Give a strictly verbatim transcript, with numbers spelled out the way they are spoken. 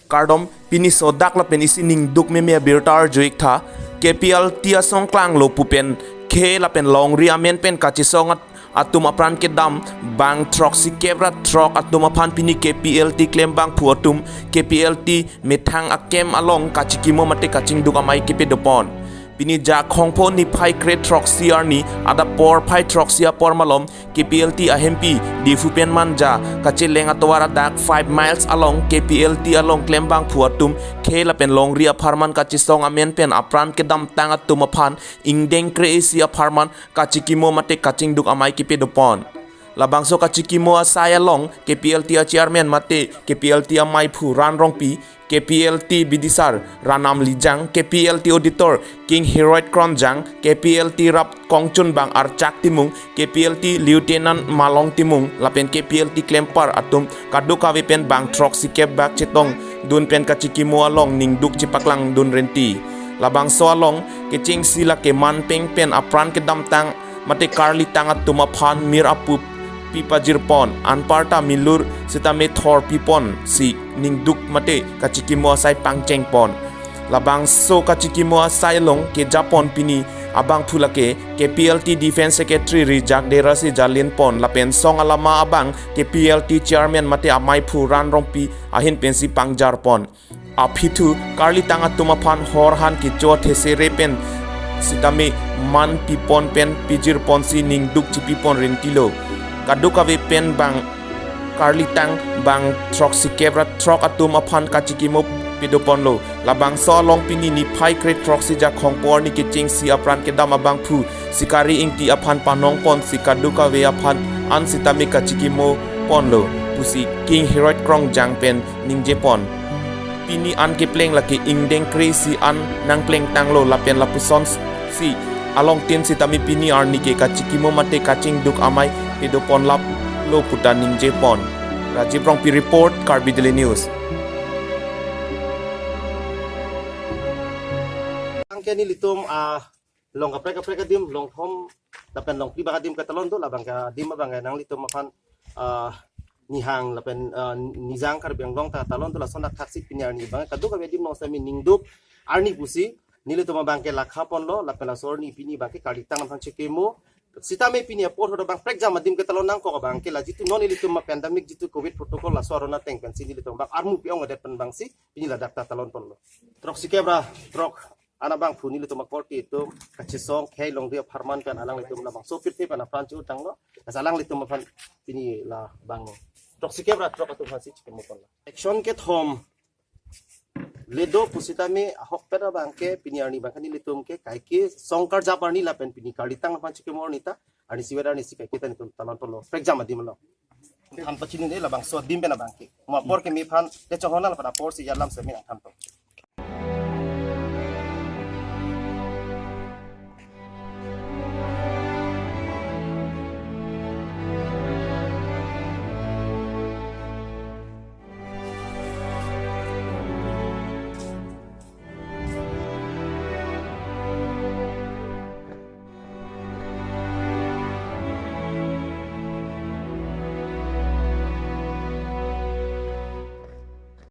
Kardom, pini sodak lapen isi ningduk meme abirta arju-ik tha. K P L T asong klanglo pu pen khei lapen longri amen pen kachesong at-, atum apran kedam bang throksikep ra throk atum aphan pini K P L T klembangphu atum K P L T methang akem along kachikimo mate kachingduk amei kepadopon. Pini Jakhong pho niphai kre throksi arni adap porphai throksi apor malom K P L T ahempi Diphu pen Manja kacheleng atovar adak five miles along K P L T along klembangphu atum khei lapen longri apharman kachesong amen pen apran kedamtang atum aphan ingdeng kre-isi apharman kachikimo mate kachingduk amei kepadopon. Labangso kachikimo asai along K P L T a chairman mate K P L T ameiphu Ran Rongpi, K P L T bidisar Ranam Lijang, K P L T auditor King Heroid Kronjang, K P L T rap kongchun bang Archak Timung, K P L T lieutenant Malong Timung lapen K P L T klempar atum kadokave pen bang throksikep bak chetongdun pen kachikimo along ningduk chepaklangdun renti. Labangso along kechengsi lake manpeng pen apran kedamtang mate karlitang atum aphan mir apup pipajirpon, anparta milur sitame thor piponsi ningduk mate kachikimo asai pangchengpon. Labangso kachikimo asai along kejapon pini abangphu lake K P L T Defence Secretary Rijak Derasi jalinpon lapen song alama abang K P L T chairman mate ameiphu Ran Rongpi ahin pensi pangjarpon. Aphi thu karlitang atum aphan horhan kecho thesere pen sitame man pipon pen pijirponsi ningduk chipipon rentilo. Kadokave pen bang karlitang bang throksikep ra throk atum aphan kachikimo padoponlo. Labangso along pini niphai kre throksi Jakhong pho arni kechengsi apran kedam abangphu Sikari Ingti aphan panongponsi kadokave aphan an sitame kachikimo ponlo pusi King Heroid Kronjang pen ningjepon. Pini an kepleng lake ingdeng kre-isi an nangplengtanglo lapen lapusonsi along tin sitame pini arni ke kachikimo mate kachingduk amei padoponlaplo puta ningjepon. Rajiv Rongpi report, Karbi Daily News. Angke nelitum ah, long kaprek kaprek adim, long thom lapen long phli bang adim ketalon do, labang ke adim abang ke nanglitum aphan ah, nihang lapen ah, nijang Karbi Anglong ta talon do, lason thakthaksi pini arni bang kadokave adim along sitame ningduk arni pusi nelitum abang ke lakhaponlo lapen laso arni pini bang ke karlitang aphan chikimo sitame pini apor hodo bang prekjam adim ketalon nangkok abang ke la jitu non ilitum a pandemic jitu covid protocol laso arona ateng pensi nelitum bang armu pi-ong adet pen bangsi pini ladak ta talonponlo. Throksikep ra throk an abangphu nelitum akorte atum kachesong khei longri apharman pen alanglitum labangso pirthe pen apran chu tanglo. Lasi alanglitum aphan pini labang throksikep ra throk atum aphansi chikimoponlo. Section kethom le do pusitame ahokpet abang ke pini arni bang ke nelitum ke kaike song karjap arni lapen pini karlitang aphan chikimo arni ta arni isivet arnisi kaike ta nelitum talonponlo prekjam adim along. Than pachinine labangso adim pen abang ke. Mo apor ke mephan te chonghona lapen apor si yalam semin ang thanpo.